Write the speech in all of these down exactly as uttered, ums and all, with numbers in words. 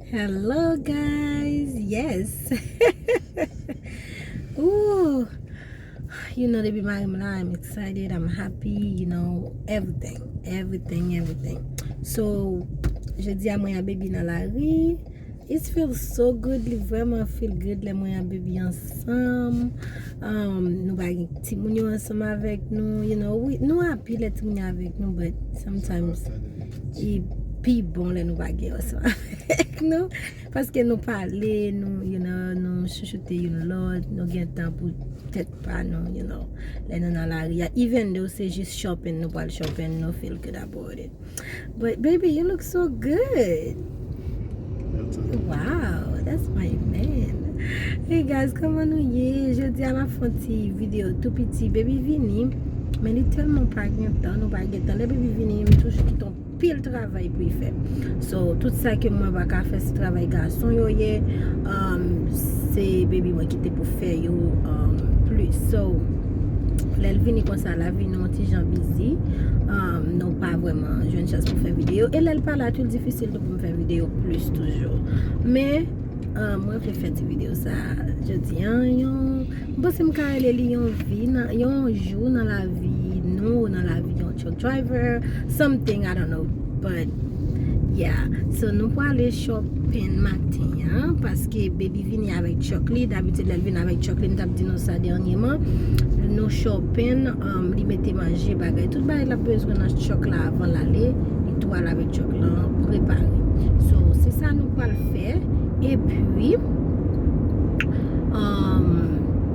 Hello guys, yes. Ooh, you know, depi mari m la, I'm excited, I'm happy, you know, everything, everything, everything. So, jodi a mwen ak baby nan lari. It feels so good, li vrèman feel good lè mwen ak baby ansanm. Um, nou pa gen timoun yo ansanm avèk nou, you know, we, nou happy lè timoun yo avèk nou, but sometimes e pi bon lè nou pa gen yo ansanm avèk nou, paske nou pale, nou, you know, nou chouchoute youn lòt, nou gen tan pou tèt pa nou, you know, lè nou nan lari a. Even though se jis shopping, nou pral shopping, nou feel good about it. But baby, you look so good. Wow, that's my man. Hey guys, kòman nou ye? Jodi a m ap fè yon ti videyo tou piti. Baby vini, men li tèlman pa gen tan, nou pa gen tan. Lè baby vini, m toujou kite yon pil travay pou l fè. So, tout sa ke mwen pa ka fè, se travay gason yo ye. Um, se baby mwen ki te pou fè yo, um, plis. So, lè l vini konsa, lavi nou yon ti jan busy. Um, nou pa vrèman jwenn chans pou fè videyo. E lè l pa la, tou difisil tou pou m fè videyo plis toujou. Men, um, mwen vle fè ti videyo sa jodi a, yon, m panse m ka rele li yon vi nan, yon jou nan lavi nou, nan lavi yon truck driver, something, I don't know. But, yeah. So, nou prale shopping maten an, paske baby vini avèk truck li. Dabitid, lè l vin avèk truck li, m t ap di nou sa dènyèman. Nou shopping, um, li mete manje, bagay. Tout bagay l ap bezwen nan truck la avan l ale, li tou al avèk truck lan prepare. So, se sa nou pral fè. Epi, um,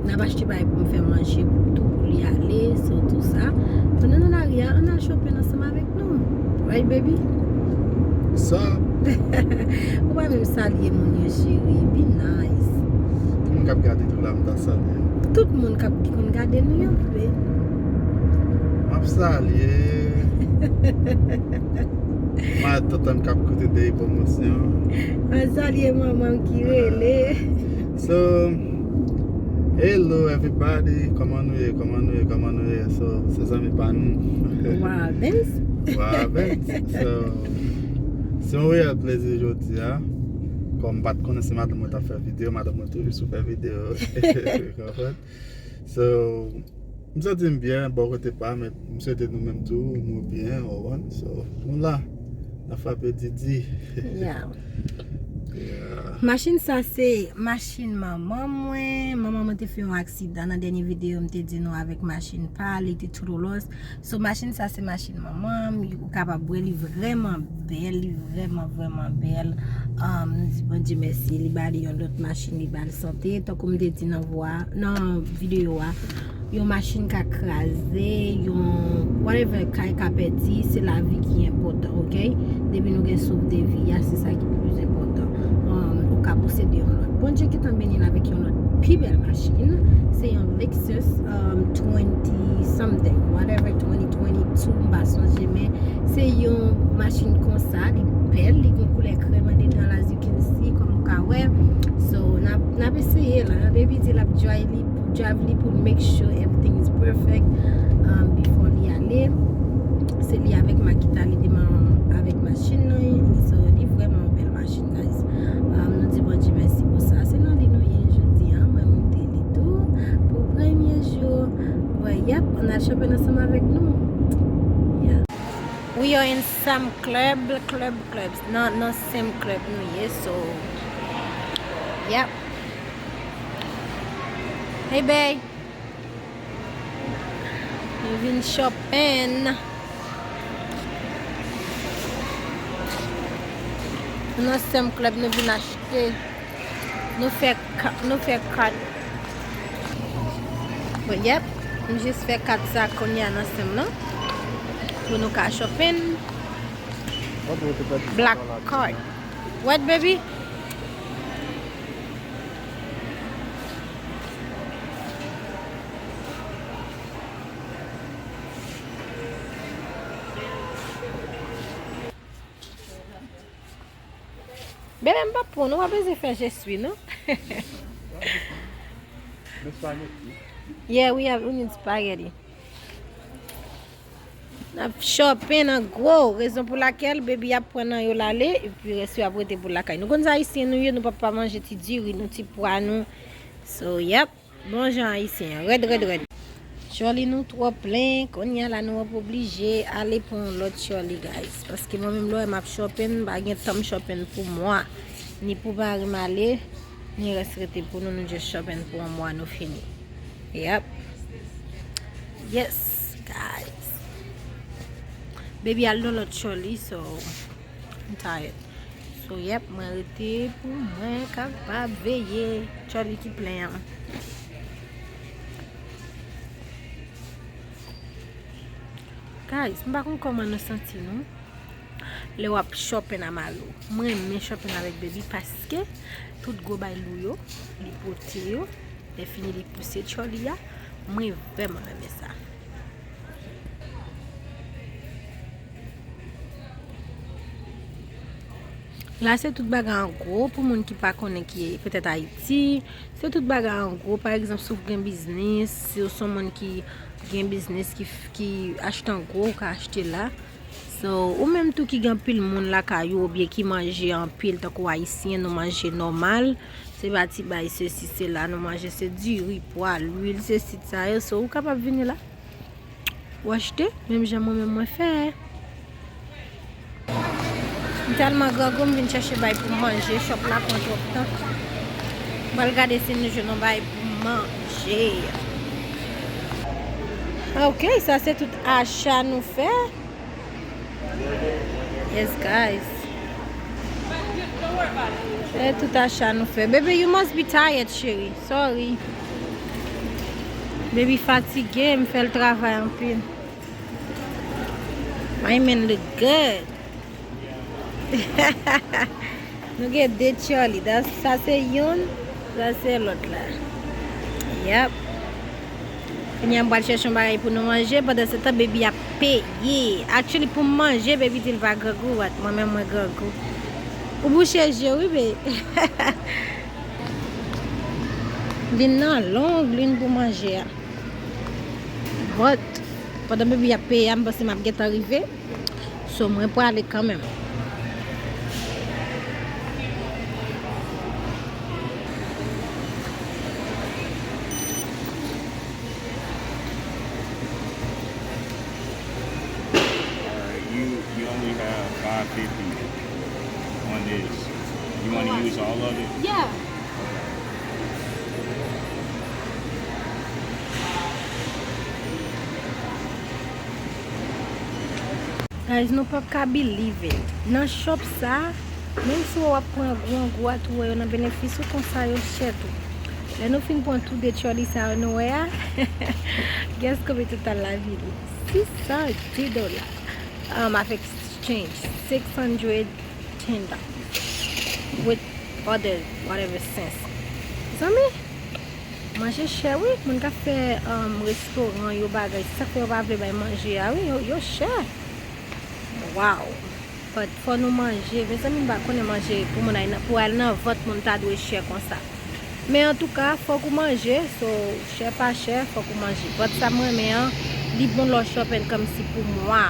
n ap achte bagay pou m fè manje pou tou, pou li ale, so tou sa. Pandan nou nan lari a, ann al shopping ansanm avèk nou. Right, baby? Sa. Ou pa menm salye moun yo, cheri. Be nice. Tout moun k ap gade nou la, m ta salye. Tout moun k ap, ki konn gade nou yo, bebe. M ap salye matant an k ap koute Dèyè Pwomosyon. Mwen salye manman m ki rele. So, hello everybody, kòman nou ye, kòman nou ye, kòman nou ye? So, se zanmi pa nou. Wabens. Wabens. So, se yon reyèl plezi jodi a. Kòm m pa t konnen si madanm mwen t ap fè videyo, madanm mwen toujou sou fè videyo. Ou konprann? So, m santi m byen, bò kote pa, men m swete nou menm tou, nou byen, ou konprann? So, nou la, n ap frape didi. Yeah. Yeah. Machin sa se machin manman mwen. Manman mwen te fè yon aksidan nan dènye videyo m te di nou avèk machin pa, li te tou lost. So, machin sa se machin manman m, ou kapab wè li vrèman bèl, li vrèman, vrèman bèl. Um, m di Bondye mèsi, li ba li yon lòt machin, li ba l sante. Tankou m te di nan vwa, nan videyo a, yon machin ka kraze, yon whatever, kay ka pèdi, se lavi ki enpòtan, oke? Depi nou gen souf de vi a, se sa ki plis enpòtan. Um, ou ka posede yon lòt. Bondye gentan beni l avèk yon lòt pi bèl machin. Se yon Lexus, um, twenty something, whatever, twenty twenty-two, m pa sonje, men se yon machin konsa, li bèl, li gen koulè krèm andedan l, as you can see, kòm ou ka wè. So, n ap, n ap eseye la. Baby di l ap drive li, drive li pou make sure everything is perfect, um, before li ale. Se li avèk Makita, li te man avèk machin nan, so, li vrèman yon bèl machin, guys. Um, nou di Bondye mèsi pou sa. Se nan li nou ye jodi a, mwen moute li tou. Pou premye jou, but yep, ann al shopping ansanm avèk nou. Yeah. We are in Sam's Club, Club, Club. Nan, nan Sam's Club nou ye, so, yep. Hey, babe. Nou vin shopping. Nou nan Sam's Club, nou vin achte. Nou fè ka-, nou fè kat. Bon, yep. M jis fè kat sa kounye a nan Sam's lan. Pou nou ka shopping. Black card. What, baby? Bebe, m p ap pran, nou pa bezwen fè je suis, non? Yeah, we have, we need spaghetti. N ap shopping an gwo. Rezon pou lakèl baby ap pran nan yo l ale, epi rès yo ap rete pou lakay. Nou konn sa ayisyen nou ye, nou p ap pa manje ti diri nou, ti pwa nou. So, yep. Bon jan ayisyen an, rèd, rèd, rèd. Chòli nou twò plen, kounye a la nou ap oblije ale pran yon lòt chòli, guys. Paske mwen menm lè w wè m ap shopping, m pa gen tan m shopping pou mwa. Ni pou mari m ale, ni rès rete pou nou, nou just shopping pou yon mwa, nou fini. Yep. Yes, guys. Baby al nan lòt chòli, so. I'm tired. So, yep, mwen rete pou mwen kapab veye chòli ki plen an. Guys, m pa konn kòman nou santi nou lè w ap shopping a mari w. Mwen renmen shopping avèk baby paske tout gwo bay lou yo, li pote yo, lè fini li pouse chòli a. Mwen vrèman renmen sa. La se tout bagay an gwo pou moun ki pa konnen ki petèt Ayiti. Se tout bagay an gwo. Pa egzanp, si w gen biznis, si w se yon moun ki gen biznis ki, ki achte an gwo, ou ka achte la. So, ou menm tou ki gen anpil moun lakay ou oubyen ki manje anpil, tankou ayisyen, nou manje nòmal. Se pa ti bay sesi, sela, nou manje se diri, pwa, lwil, sesi, sa yo. So, ou kapab vini la. Ou achte, menm jan mwen menm mwen fè. M tèlman grangou, m vin chèche bay pou m manje. Shop la pran twòp tan. M pral gade si nou jwenn yon bay pou m manje. Ok, sa se tout acha nou fè. Yes, guys. Se tout acha nou fè. Baby, you must be tired, cheri. Sorry. Baby fatige, m fè l travay anpil. My man look good. Nou gen de chòli. Da-, sa se youn, sa se lòt la. Yep. Kounye a m pral chèche yon bagay pou nou manje. Pandan se tan, baby ap peye. Actually, pou m manje, baby di l pa grangou, but mwen menm mwen grangou. Ou bouche je wi, be. Vin nan long lin pou manje a. But, pandan baby ap peye a, m panse m ap gentan rive. So, mwen prale kanmenm. Alright, you, you only have five fifty on this. You wanna use all of it? Yeah. Guys, nou p ap ka believe it. Nan shop sa, menm si w ap pran gwo an gwo a tou, wè yo nan benefis ou konsa yo chè tou. Lè nou fin pran tou de chòli sa yo nou wè a, guess konbyen total la vini? Sis san dis dola. Um, avèk change, six hundred ten dollars. With other whatever cents. Zanmi, manje chè wi, moun k ap fè, um, restoran yo bagay, se sa k fè yo pa vle bay manje a wi, yo, yo chè. Wow. But fò nou manje, mezanmi, m pa konnen manje pou moun al nan, pou al nan vant moun ta dwe chè konsa. Men antouka, fòk ou manje, so, chè pa chè, fòk ou manje. But sa m renmen an, li bon lè w shopping kòmsi pou mwa.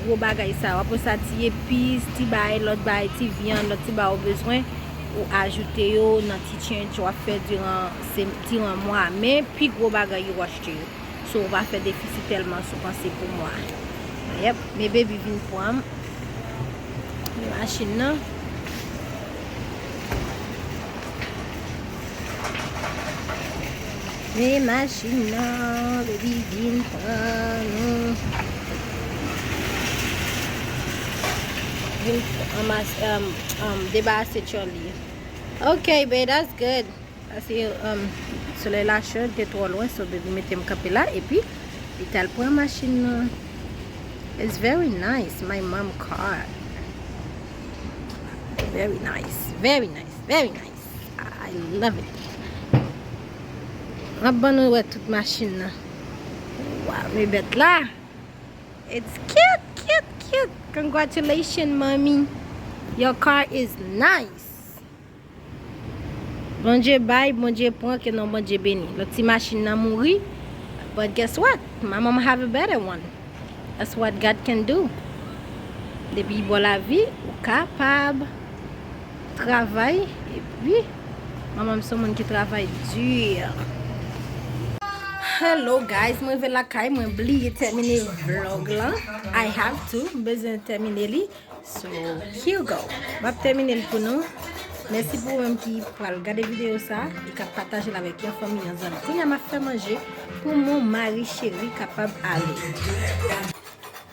Gwo bagay sa yo. Apre sa, ti epis, ti bay, lòt bay, ti vyann, lòt ti bay ou bezwen, ou ajoute yo nan ti change w ap fè diran, se, diran mwa. Men pi gwo bagay yo achte yo. So, ou pa fè defisi tèlman si w panse pou mwa. Yep, men baby vin pran m. Men machin nan. Men machin nan, baby vin pran nou. Vin anmas-, um, um, debarase chòli. Ok, babe, that's good. Paske, um, solèy la cho, li te twò lwen, so baby mete m kanpe la, epi li t al pran machin nan. It's very nice, my mom car. Very nice, very nice, very nice. I love it. M ap ban nou wè tout machin nan. Wow, men bèt la. It's cute, cute, cute. Congratulations, mommy. Your car is nice. Bondye bay, Bondye pran, ke non Bondye beni. Lòt ti machin nan mouri. But guess what? My mom have a better one. That's what God can do. Depi bò lavi, ou kapab travay, epi manman m se moun ki travay di. Hello guys, mwen rive lakay, mwen bliye tèmine vlog lan. I have to, m bezwen tèmine li. So, here you go. M ap tèmine l pou nou. Mèsi pou ou menm ki pral gade videyo sa e k ap pataje l avèk yon fanmi, yon zanmi. Kounye a m ap fè manje pou mon mari cheri kapab ale.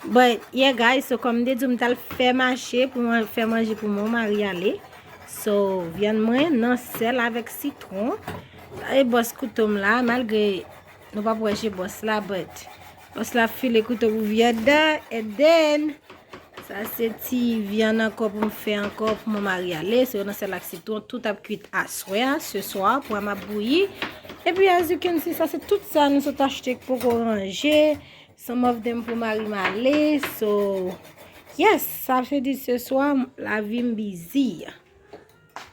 But yeah guys, so kòm m te di w, m t al fè mache pou mwen fè manje pou mon mari ale. So, vyann mwen nan sèl avèk sitwon. Sa e bòs kouto m la, malgre nou p ap wè je bòs la, but bòs la file kouto pou vyann nan, and then sa se ti vyann ankò pou m fè ankò pou mon mari ale. So, nan sèl ak sitwon, tout ap kwit aswè a, ce soir, pwa m ap bouyi. Epi, as you can see, sa se tout sa nou sot achte k poko ranje. Some of them pou mari m ale. So, yes, sa vle di ce soir, lavi m busy.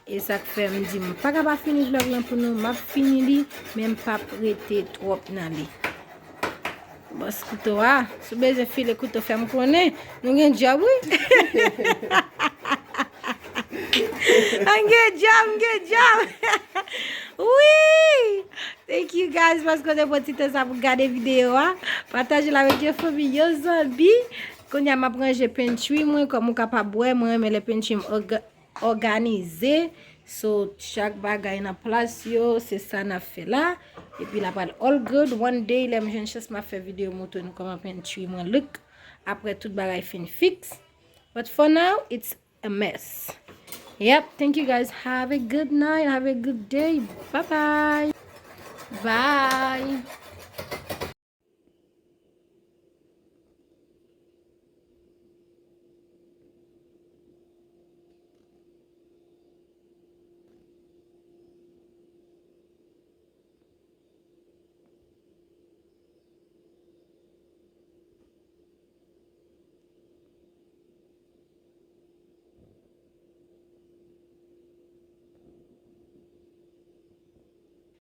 E sa k fè m di m pa ka pa fini vlog lan pou nou, m ap fini li, men m p ap rete twòp nan li. Bòs kouto a, si w bezwen file kouto, fè m konnen. Nou gen djòb, wi. M gen djòb, m gen djòb. Wi! Thank you guys, paske w te pran ti tan sa pou gade videyo a. Pataje l avèk yon fanmi, yon zanmi. Kounye a m ap ranje pantry mwen, kòm ou kapab wè, mwen renmen lè pantry m òga-, òganize. So, chak bagay nan plas yo, se sa n ap fè la. Epi l ap al all good. One day, lè m jwenn chans, m ap fè videyo montre nou kòman pantry mwen look. Apre tout bagay fin fix. But for now, it's a mess. Yep, thank you guys. Have a good night. Have a good day. Bye bye. Bye.